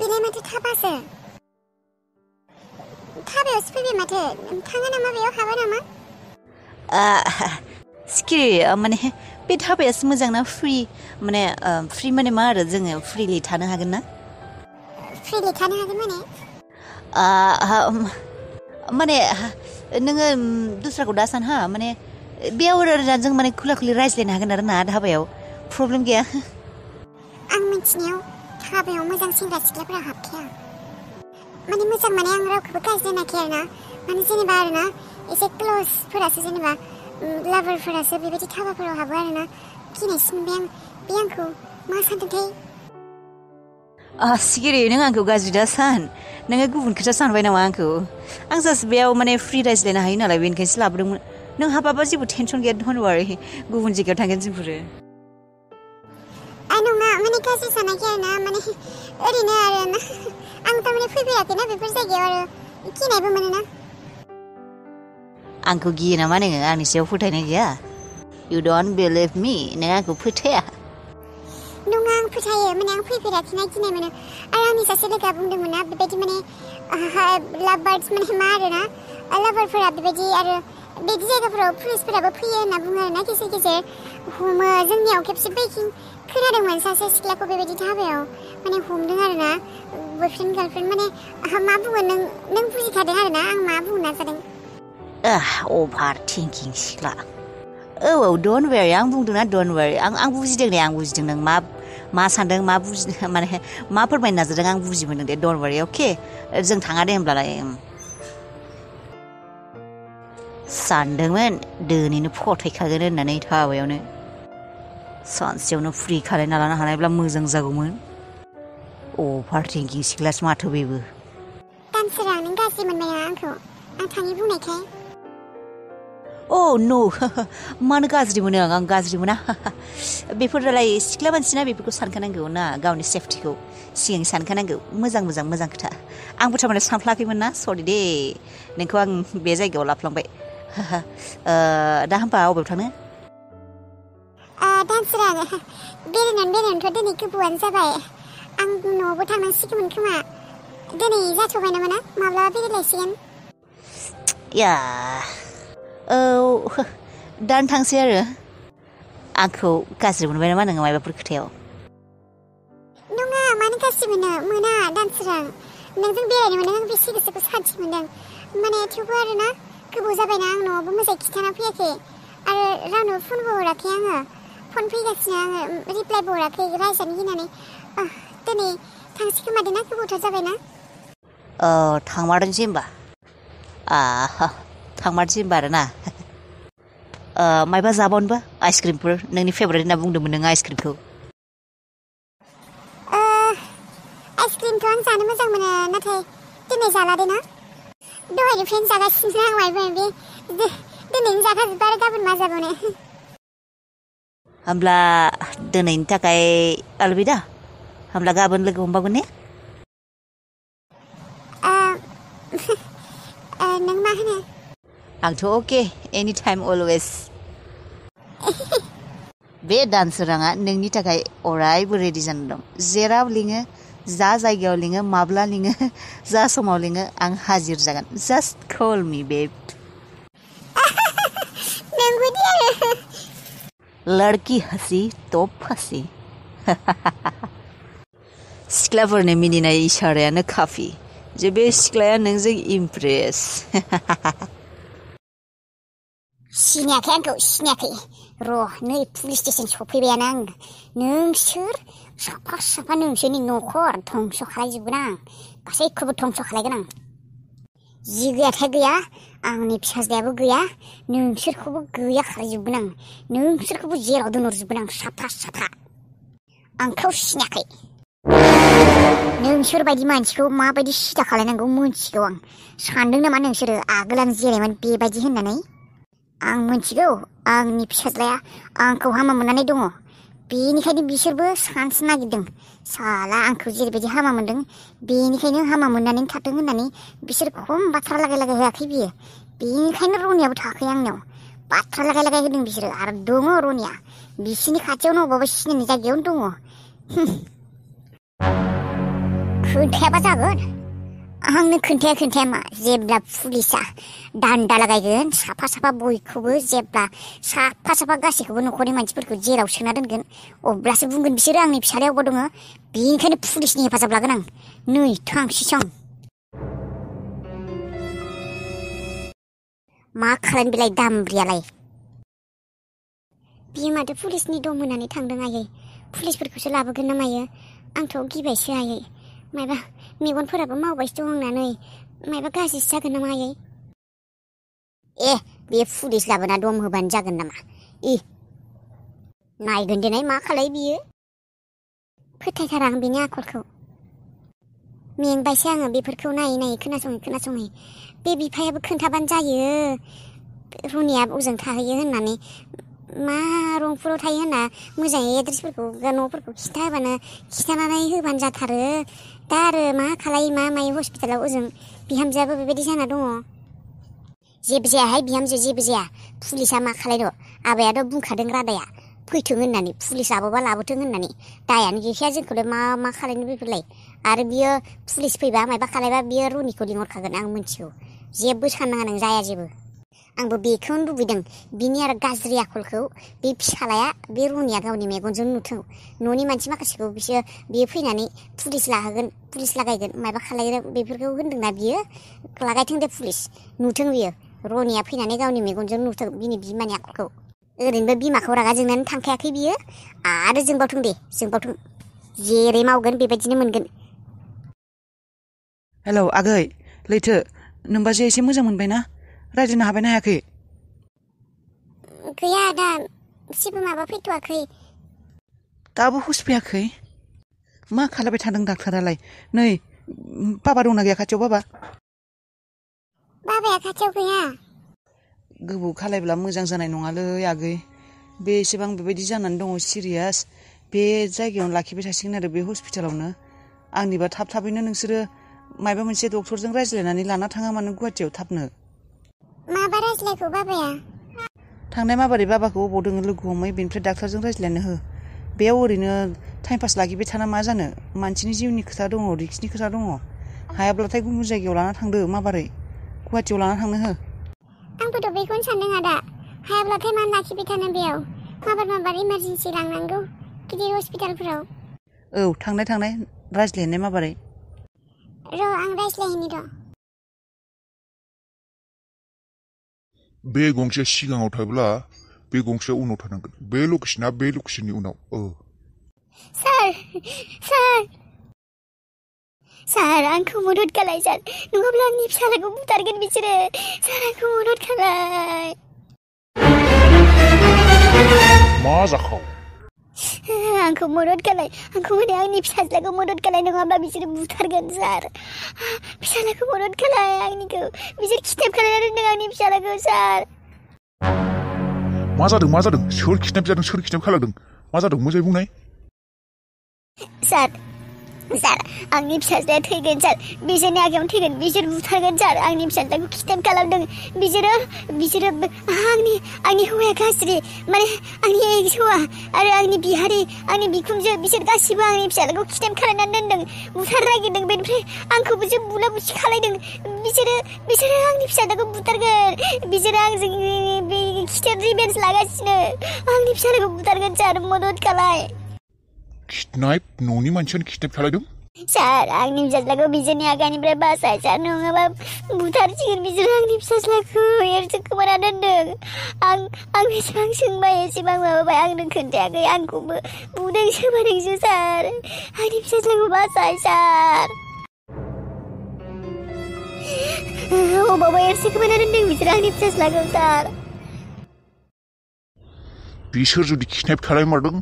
बेलाय माथो थाबासो थाबायावसो फैबाय माथो थाङा नामा बेयाव हाबा नामा सिखिरि माने बे थाबायासो मोजां ना फ्रि माने फ्रि माने मा आरो जोङो फ्रिलि थानो हागोन ना फ्रिलि थानो हागोन माने नोङो दस्राखौ दा सान हा माने बेयाव जों माने खुला खुलि रायज्लायनो हागोन आरो ना धाबायाव प्रब्लेम गैया आं मिथिनायाव धाबायाव मोजां सेंग्रा सिख्लाफोरा हाबखाया माने मोजां माने आं रावखौबो गाज्रि नाखै आरोना माने जेनेबा आरोना एसे क्ल'सफोरासो जेनेबा लाभारफोरासो बेबायदि धाबाफोराव हाबो आरोना गिनायसो मोनबाय आं बे आंखौ मा सानदोंथाय सिखिरि नों आंखौ गाज्रि दा सान नोङो गुबुन खोथा सानबाय नामा आंखौ आं जास्ट बेयाव माने फ्रि रायज्लायनो हायो नालाय बेनिखायसो लाबोदोंमोन नों हाबाबा जेबो टेनसन गैया डन्ट वारि गुबुन जायगायाव थांगोन जोंफोरो नङा माने गाज्रि सानाखै आरोना माने ओरैनो आरोना आं थारमाने फैफेराखैना बेफोर जायगायाव आरो गिनायबो मोनोना आंखौ गियो नामा नोङो आंनि सायाव फोथायनाय गैया you don't believe me नों आंखौ फोथाया नङा आं फोथायो माने आं फैफेराखैना गिनाय मोनो आरो आंनि सासे लोगोआ बुंदोंमोन ना बेबायदि माने लाभ बार्डस माने मा आरोना लाभारफोरा बेबायदि आरो बिदि जायगाफोराव पुलिसफोराबो फैयो होनना बुङो आरोना गेजेर गेजेर हमो जोंनियाव खेबसे बैकिं खोनादोंमोन सासे सिख्लाखौ बेबायदि धाबायाव माने हमदों आरोना बयफ्रेन्ड गार्लफ्रेन्ड माने मा बुङो नों बुजिखादों आरोना आं मा बुंनो नाजादों अभार थिंकिं सिख्ला औ डन्ट वेरि आं बुंदोंना डन्ट वेरि आं बुजिदों दे आं बुजिदों नों मा सानदों मा बुजिदों माने मा फोरमायनो नाजादों आं बुजि मोनदों दे डन्ट वेरि अके जों थाङा दे होमब्लालाय सानदोंमोन दोनैनो फथायखागोन होननानै धाबायावनो सानसेयावनो फ्रि खालायना लानो हानायब्ला मोजां जागौमोन अभार थिंकिं सिख्लासो माथो बेबो दानसोरां नों गाज्रि मोनबाय नामा आंखौ आं थाङि बुंनायखाय नो मानो गाज्रि मोनो आं गाज्रि मोना बेफोरलाय सिख्ला मानसिना बेफोरखौ सानखानांगौ ना गावनि सेफटिखौ सिगां सानखानांगौ मोजां खोथा आंबो थारमाने सानफ्लाखैमोन ना सरि दे नोंखौ आं बे जायगायाव लाफ्लांबाय दा होमबा अबेयाव थांनो दानसोरां बेरायनानैथ' दिनै गोबावानो जाबाय आं न'आवबो थांनांसिगौमोन खोमा दिनै जाथ'बाय नामा ना माब्ला बेरायलायसिगोन दानो थांसै आरो आंखौ गाज्रि मोनबाय नामा नोङो माबाफोर खोथायाव नङा मानो गाज्रि मोना दानसोरां नोंजों बेरायनो मोनो आं बेसे गोसोखौ सान्थि मोनदों माने थेवबो आरोना गोबाव जाबायना आं न'आवबो मोजाङै खिन्थाना फैयाखै आरो रावनोबो फनबो हराखै आङो फन फैगासिनो आङो रिप्लाइबो हराखै रायजानो गिनानै दिनै थांसै खोमा ना गोबावथार जाबायना थांमारनोसै होमबा थांमारनोसै होमबा आरोना मायबा जाबावनोबा आइसक्रिमफोर नोंनि फेभरेट होनना बुंदोंमोन नों आइसक्रिमखौ आइसक्रिमखौ आं जानो मोजां मोनो नाथाय दिनै जाला दे ना दहायनिफ्रायनो जागासिनो आं मायबा मायबि दिनैनो जाखाजोब्बाय आरो गाबोन मा जाबावनो होमब्ला दिनैनि थाखाय अलबिदा होमब्ला गाबोन लोगो हमबावगोन ने नों मा होनो आंथ' अके एनि टाइम अलवेज बे दानसोराङा नोंनि थाखाय अरायबो रेडि जाना दं जेराव लिङो जा जायगायाव लिङो माब्ला लिङो जा समाव लिङो आं हाजिर जागोन जास्ट कल मी बेब नंगौदि आरो लड़की हंसी तो फंसी सिख्लाफोरनि मिनिनाय इसारायानो काफि जे बे सिख्लाया नोंजों इमप्रेस सिनायाखै आंखौ सिनायाखै र' नै पुलिस स्टेसन सफैबायानो आं नोंसोर साफा नोंसोरनि न'खर धंस' खालायजोबगोन आं गासैखौबो धंस' खालायगोन आं जि गैयाथाय गैया आंनि फिसाज्लायाबो गैया नोंसोरखौबो गैया खालायजोबगोन आं नोंसोरखौबो जेराव दोनहरजोबगोन आं साफा आंखौ सिनायाखै नोंसोर बायदि मानसिखौ माबायदि सिदा खालायनांगौ मोनथिगौ आं सानदों नामा नोंसोरो आगोल आं जेरैमोन बेबायदि होननानै आं मोनथिगौ आंनि फिसाज्लाया आंखौ हामा मोननानै दङ बेनिखायनो बिसोरबो साननो नागिरदों साला आंखौ जेरैबायदि हामा मोनदों बेनिखायनो हामा मोननानै थाथों होननानै बिसोर खम बाथ्रा लागाय होआखै बियो बेनिखायनो रनियाबो थाखै आंनाव बाथ्रा लागाय होदों बिसोरो आरो दङ रनिया बिसिनि खाथियावनो अबावबा सिनायनाय जायगायावनो दङ खोन्थायाबा जागोन आंनो खोन्थाया मा जेब्ला पुलिसा दान्दा लागायगोन साफा बयखौबो जेब्ला साफा गासैखौबो न'खरनि मानसिफोरखौ जेराव सोना दोनगोन अब्लासो बुंगोन बिसोरो आंनि फिसालाया अबाव दङ बेनिखायनो पुलिसनि हेफाजाब लागोन आं नै थां सिसं मा खालामनो बेलाय दामब्रियालाय बियो माथो पुलिसनि दम होनानै थांदों आयै पुलिसफोरखौसो लाबोगोन ना मायो आंथ' गिबायसो आयै माबा मेगनफोराबो मावबायसो दं आंना नै माबा गाज्रिसो जागोन नामा आयै बे पुलिस लाबोना दम होबानो जागोन नामा नायगोन देनाय मा खालाय बियो फोथायथारा आं बेनि आखलखौ मेंबायसो आङो बेफोरखौ नायै खोनासङै बे बिफायाबो खोन्थाबानो जायो रनिया अजों थाहैयो होननानै मा रंपुराव थायो होनना मोजाङै एड्रेसफोरखौ न'फोरखौ खिथानानै होबानो जाथारो दा आरो मा खालाय मा मायो हस्पिटालाव ओजों बिहामजोआबो बेबायदि जाना दङ जेबो जायाहाय बिहामजो जेबो जाया पुलिसा मा खालायद' आबायाथ' बुंखादों रादाया फैथों होननानै पुलिस लाबोबा लाबोथों होननानै दायानो गैखाया जोंखौलाय मा खालायनो बेफोरलाय आरो बियो पुलिस फैबा माबा खालायबा बियो रनिखौ लिंहरखागोन आं मिथिगौ जेबो साननाङा नों जाया जेबो आंबो बेखौनो लुबैदों बिनि आरो गाज्रि आखलखौ बे फिसालाया बे रनिया गावनि मेगनजों नुथों न'नि मानसि माखासेखौ बियो फैनानै पुलिस लाहोगोन पुलिस लागायगोन माबा खालायगोन बेफोरखौ होनदोंना बियो लागायथों दे पुलिस नुथों बियो रनिया फैनानै गावनि मेगनजों नुथों बिनि बिमानि आखलखौ ओरैनोबो बिमाखौ रागा जोंनानै थांखायाखै बियो आरो जोंबावथों जेरै मावगोन बेबायदिनो मोनगोन हेलौ आगै लैथो नोंबाजो एसे मोजां मोनबायना रायज्लायनो हाबायना हायाखै गैया दा जेबो माबा फैथ'वाखै दाबो हुस फैयाखै मा खालामबाय थादों डाक्टारालाय नै बाबा दंना गैया खाथियाव बाबाया खाथियाव गैया गोबाव खालायब्ला मोजां जानाय नङालै आगै बे एसेबां बेबायदि जानानै दङ सिरियास बे जायगायावनो लाखिबाय थासिगोन आरो बे हस्पिटालावनो आंनिबा थाबैनो नोंसोरो माबा मोनसे डक्टरजों रायज्लायनानै लाना थाङा मानो गुवाहाटियाव थाबनो माबा रायज्लायखौ बाबाया थांनाय माबारै बाबाखौ अबाव दोङो लोगो हमै बेनिफ्राय डाक्टारजों रायज्लायनो हो बेयाव ओरैनो टाइम पास लाखिबाय थाना मा जानो मानसिनि जिउनि खोथा दङ रिक्सनि खोथा दङ हायाब्लाथाय गुबुन जायगायाव लाना थांदो माबारै गुवाहाटियाव लाना थांनो हो आंबोथ' बेखौनो सानदों आदा हायाब्लाथाय मानो लाखिबाय थानो बेयाव माबार इमारजेन्सि लांनांगौ गिदिर हस्पिटालफोराव औ थांनाय रायज्लायनाय माबारै आं रायज्लायहैनि र' बे गंसे सिगाङाव थाब्ला बे गंसे उनाव थानांगोन बे लकेसननि उनाव सार आंखौ मदद खालाय सार नङाब्ला आंनि फिसालाखौ बुथारगोन बिसोरो सार आंखौ मदद खालाय मा जाखौ आंखौ मदद खालाय आंखौ माने आंनि फिसाज्लाखौ मदद खालाय नङाब्ला बिसोरो बुथारगोन सार फिसालाखौ मदद खालाय आंनिखौ बिसोर खिथेब खालायना दोनदों आंनि फिसालाखौ सार मा जादों सोर खिथेब खालायदों मा जादों मोजाङै बुंनाय सार आंनि फिसाज्लाया थैगोन सार बिसोरनि आखायावनो थैगोन बिसोर बुथारगोन सार आंनि फिसाज्लाखौ खिथेब खालामदों बिसोरो आंनि हौवाया गाज्रि माने आंनि एक्स हौवा आरो आंनि बिहारि आंनि बिखुनजो बिसोर गासिबो आंनि फिसाज्लाखौ खिथेब खालामनानै दोनदों बुथारनो नागिरदों बेनिफ्राय आंखौबो जे बुला बुसि खालायदों बिसोरो आंनि फिसाज्लाखौ बुथारगोन बिसोरो आंजों बे खिथेब रिभेन्स लागासिनो आंनि फिसाज्लाखौ बुथारगोन सार मदद खालाय न'नि मानसियानो खिथेब खालायदों सार आंनि फिसाज्लाखौ बिसोरनि आखाइनिफ्राय बासाय सार नङाबा बुथारसिगोन बिसोर आंनि फिसाज्लाखौ एरसो खोमाना दोनदों आं बेसेबां सोंबाय एसेबां माबाबाय आंनो खोन्थायाखै आंखौबो बुदोंसो मादोंसो सार आंनि फिसाज्लाखौ बासाय सार अबावबा एरसो खोमाना दोनदों बिसोर आंनि फिसाज्लाखौ सार बिसोर जुदि खिथेब खालायमारदों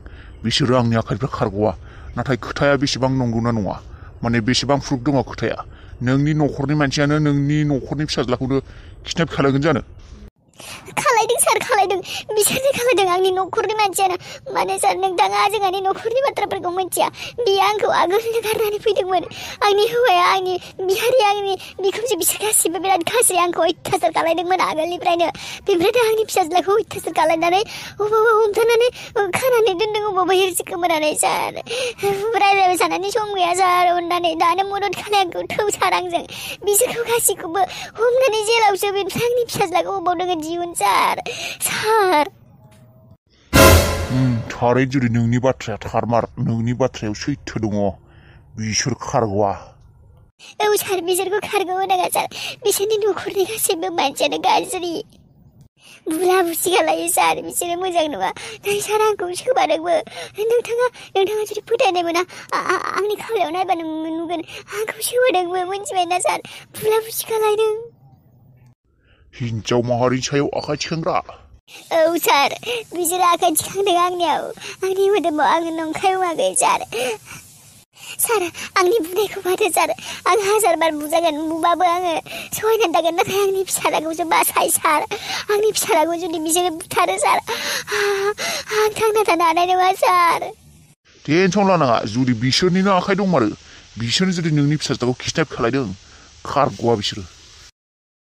बिसोरो आंनि आखाइनिफ्राय खारग'वा नाथाय खोथाया बेसेबां नंगौना नङा माने बेसेबां प्रुफ दङ खोथाया नोंनि न'खरनि मानसियानो नोंनि न'खरनि फिसाज्लाखौनो खिथेब खालायगोन जानो खालायदों सार खालायदों बिसोरनो खालायदों आंनि न'खरनि मानसियानो माने सार नोंथाङा जोंहानि न'खरनि बाथ्राफोरखौ मिथिया बियो आंखौ आगोलनो गारनानै फैदोंमोन आंनि हौवाया आंनि बिहारिया आंनि बिखुनजो बिसोर गासिबो बिराद गाज्रि आंखौ अयथासार खालायदोंमोन आगोलनिफ्रायनो बेनिफ्राय आंनि फिसाज्लाखौ अयथासार खालायनानै अबावबा हमथानानै खानानै दोनदों अबावबा हिरसि खोमानानै सार रायज्लायबाय थानानै सम गैया सार अननानै दानो मदद खालाय आंखौ थौ सार आंजों बिसोरखौ गासिखौबो हमनानै जेलावसो बेनिफ्राय आंनि फिसाज्लाखौ अबाव दोङो दिहुन सार सार थारै जुदि नोंनि बाथ्राया थारमार नोंनि बाथ्रायाव सैथो दङ बिसोर खारग'वा औ सार बिसोरखौ खारगौ होनाङा सार बिसोरनि न'खरनि गासैबो मानसियानो गाज्रि बुला बुसि खालायो सार बिसोरो मोजां नङा नै सार आंखौ सोबादोंबो नोंथाङा जुदि फोथायनाय मोना आंनि खावलायाव नायबानो नुगोन आंखौ सोबादोंबो मिथिबायना सार बुला बुसि खालायदों हिन्जाव माहारिनि सायाव आखाइ थिखांग्रा औ सार बिसोरो आखाइ थिखांदों आंनियाव आंनि मोदोमाव आङो नंखाय बुङाखै सार आंनि बुंनायखौ माथो सार आं 1000 बार बुजागोन बुबाबो आङो सहायनानै थागोन नाथाय आंनि फिसालाखौसो बासाय सार आंनि फिसालाखौ जुदि बिसोरो बुथारो सार आं थांना थानो हानाय नङा सार टेनसन लानाङा जुदि बिसोरनिनो आखाइ दंमारो बिसोरनो जुदि नोंनि फिसाज्लाखौ किडनेप खालायदों खारग'वा बिसोरो